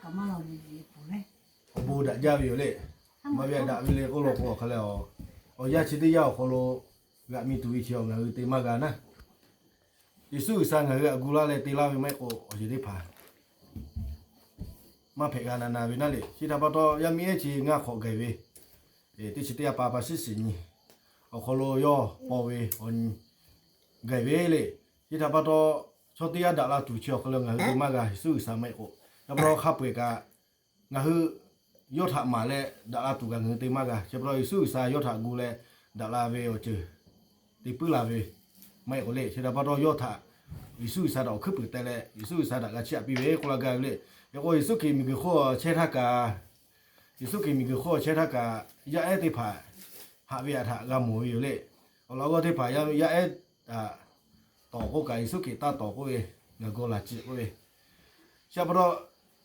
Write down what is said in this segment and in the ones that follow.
awˬ bon daꞈ jaˇ ve yoˬ le. Maˇ ve daꞈ ve le k'oˆ law k'o, awˬ hk'a leh, awˬ yanˇ chi teˇ yanˇ awˬ hk'aw lo g'aꞈ mi tuˬ ve chi awˬ ngaˬ hui te maˇ g'a naˉ. Yeˍsuˆ G'uiˬsha ngaˬ hui htaꞈ gu laˇ leh te laˇ ve maˇ heˆ k'o, awˬ yeˬ teˇ hpaˍ maˇ hpehꞈ g'a na na ve naˉ le. Chi htaꞈ pa taw, yaˇ miˇ ehˉ chi ngaˇ hk'awꞈ gaˬ ve, teˇ chi teˇ yanˇ pa pa shiˉ shiˍ nyi awˬ hk'aw lo yawˇ paw ve awˬ nyi gaˬ ve le. Chi htaꞈ pa taw, chaw teˇ g'aˇ daꞈ la tuˬ chi awˬ hk'aw lo ngaˬ hui te maˇ g'a, Yeˍsuˆ G'uiˬsha maˇ heˆ k'o. Chi pa taw hk'a peu-eˬ kaꞈ, ngaˬ hui yawˇ htaꞈ maˍ leh daꞈ la tuˬ kaꞈ ngaˬ hui te maˇ g'a. Chi pa taw Yeˍsuˆ G'uiˬsha yawˇ htaꞈ gu leh daꞈ la ve awˬ ceuˬ te puiˉ la ve maˇ heˆ k'o le. Chi htaꞈ pa taw yawˇ htaꞈ, Yeˍsuˆ G'uiˬsha htaꞈ awˬ hkuiˉ puiˍ teh leh Yeˍsuˆ G'uiˬsha htaꞈ g'a chiˇ aꞈ piˇ ve k'oˆ laˇ gaˇ ve le. Hk'e k'o Yeˍsuˆ Hkriꞈ miˬguiˬ hk'oˆ chehˇ htaˇ kaꞈ, Yeˍsuˆ Hkriꞈ miˬguiˬ hk'oˆ chehˇ htaˇ kaꞈ, yaˇ ehˉ teˇ hpaˍ haꞈ ve htaꞈ g'a mawˬ ve yoˬ le. Awˬ laꞈ g'awˇ teˇ hpaˍ yaˇ ehˉ tawˍ k'oˆ kaꞈ, Yeˍsuˆ Hkriꞈ taˇ tawˍ k'oˆ ve, ngaˬ gawˬ laˬ ceꞈ k'oˆ ve. Chi pa taw,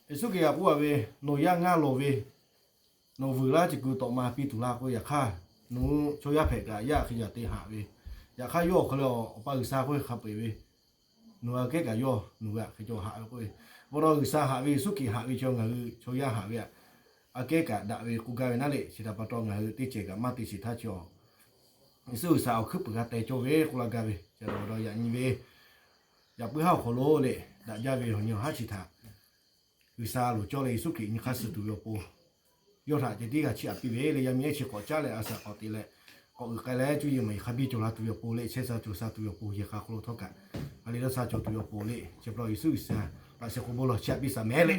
Yeˍsuˆ Hkriꞈ g'a k'oˆ a ve, Nawˬ yaˇ ngaˇ lawˬ ve, nawˬ vuiˬ laˇ chi kuiˬ tawꞈ ma piˇ tuˬ laˇ k'oˆ ve. Yaꞈ hk'aˇ, nawˬ hui chaw yaˇ hpehꞈ kaꞈ yaˇ hk'e yaꞈ te haꞈ ve. Yaꞈ hk'aˇ yawˇ awˬ hk'aw lo Awˬ pa G'uiˬsha k'oˆ ve hk'a peu-eˬ ve, nawˬ hui aꞈ kehˉ kaꞈ yawˇ nawˬ hui htaꞈ hk'e cawˬ haꞈ ve k'oˆ ve. Pa taw G'uiˬsha haꞈ ve, Yeˍsuˆ Hkriꞈ haꞈ ve chi ngaˬ hui chaw yaˇ haꞈ ve aꞈ, aꞈ kehˉ kaꞈ daꞈ ve k'oˆ gaˇ ve naˉ le. Chi htaꞈ pa taw ngaˬ hui teˇ ceuˬ kaꞈ maˇ te shiˍ htaˇ chi awˬ, Yeˍsuˆ G'uiˬsha awˬ hkuiˉ puiˍ g'a teh cawˇ ve k'oˆ laˇ gaˇ ve. Chi htaꞈ pa taw yaꞈ nyi ve, yaꞈ puiˉ haˉ awˬ hk'aw lo le, daꞈ jaˇ ve awˬ nyi awˬ haˉ chi htaꞈ G'uiˬsha loˍ cawˇ leh Yeˍsuˆ Hkriꞈ nyi hk'aˇ suh tuˬ ve awˬ pon, yawˇ htaꞈ ceh tiˉ g'a chiˇ aꞈ piˇ ve le. Yaˇ miˇ ehˉ chi k'awꞈ caˉ leh a shaꞈ k'awꞈ te leh, k'awꞈ uiˍ k'ai leh cuˇ yiˍ maˬ yiˍ hk'a biˇ cawˬ la tuˬ ve awˬ pon le, chehˇ sha cawˬ sha tuˬ ve awˬ pon yehˬ hk'a hk'aw lo htawˇ kaꞈ, a le laˇ sha cawˬ tuˬ ve awˬ pon le. Chi pa taw Yeˍsuˆ G'uiˬsha htaꞈ shiˍ k'o bon lawˬ chiˇ aꞈ piˇ shaˍ mehˍ le.